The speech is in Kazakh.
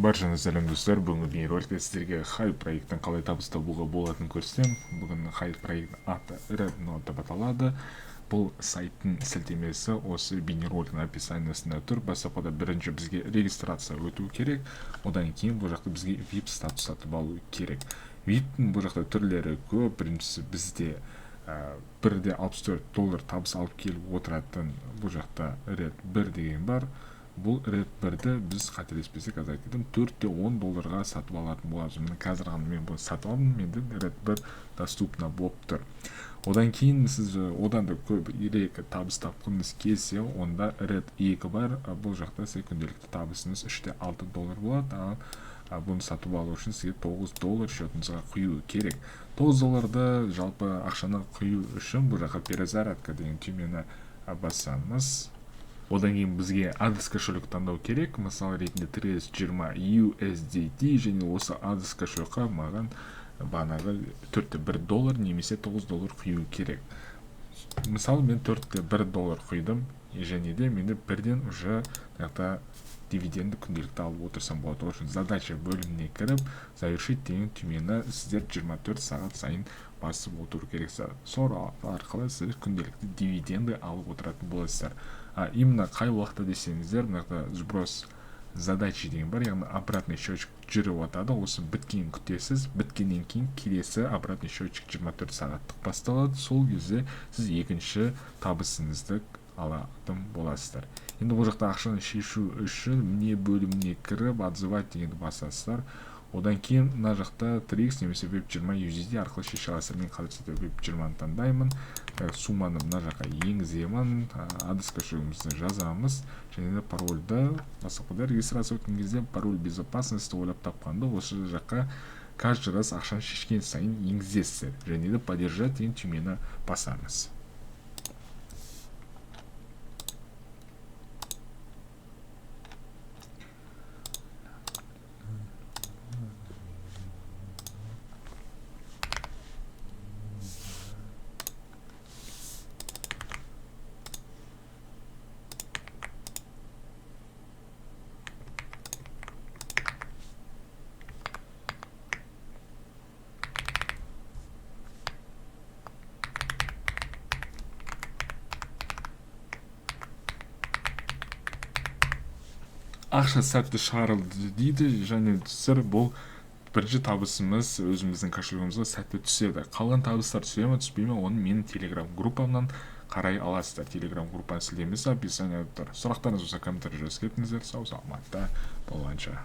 Баршаңызға сәлем, достар! Бүгінгі бейнероликте сіздерге Hive проектін қалай табыс табуға болатынын көрсетемін. Бүгін Hive проектінің аты Rednode деп аталады. Бұл сайттың сілтемесі осы бейнероликтің описаниясында тұр. Бастапқыда бірінші бізге регистрация өту керек. Одан кейін бұл жақта бізге VIP статус сатып алу керек. VIP-тің бұл жақта түрлері көп. Біріншісі бізде 1,64 доллар табыс алып келіп отыратын бұл жақта Red 1 деген бар. Бұл Red 1-ді біз, қателеспесек, қазір айтып кетемін, 4,10 долларға сатып алатын боламыз. Міне, қазір ғана мен бұны сатып алдым, менде Red 1 доступно болып тұр. Одан кейін сіз одан да көбірек табыс тапқыңыз келсе, онда Red 2 бар. Бұл жақта сізге күнделікті табысыңыз 3,6 доллар болады. Ал бұны сатып алу үшін сізге 9 доллар счетыңызға құю керек. 9 долларды, жалпы ақшаны құю үшін бұл жаққа «Перезарядка» деген түймені басамыз. Одан кейін бізге адрес кошелек таңдау керек, мысал ретінде TRC20 USDT, және осы адрес кошелекқа маған бағанағы 4,1 доллар немесе 9 доллар құю керек. Мысалы, мен 4,1 доллар құйдым және де менде бірден уже мына жақта дивиденді күнделікті алып отырсам болады. Ол үшін «Задача» бөліміне кіріп, «Завершить» деген түймені сіздер 24 сағат сайын басып отыру керексіздер. Сол арқылы сіздер күнделікті дивиденді алып отыратын боласыздар. А именно қай уақытта десеңіздер, мына жақта «Сброс задачи» деген бар, яғни обратный счетчик жүріп жатады. Осы біткенін күтесіз. Біткеннен кейін келесі обратный счетчик 24 сағаттық басталады. Сол кезде сіз екінші табысыңызды алатын боласыздар. Енді бұл жақта ақшаны шешу үшін «Мне» бөліміне кіріп, «Отзывать» дегенді басасыздар. Одан кейін мына жақта TRX немесе BEP20 USDT арқылы шеше аласыздар. Мен қазір BEP20-ны таңдаймын. Сумманы мына жаққа енгіземін, адрес кошелегімізді жазамыз және де парольді, бастапқыда регистрация өткен кезде пароль безопасности ойлап тапқанды осы жаққа каждый раз ақшаны шешкен сайын енгізесіздер және де «Поддержать» деген түймені басамыз. Ақша сәтті шығарылды дейді және сір бұл бірінші табысымыз өзіміздің кошелегімізге сәтті түседі. Қалған табыстар түсе ме, түспей ме, оны менің телеграм группамнан қарай аласыздар. Телеграм группаның сілтемесі описанияда тұр. Сұрақтарыңыз болса, комментарий жазып кетіңіздер. Сау саламатта болғанша!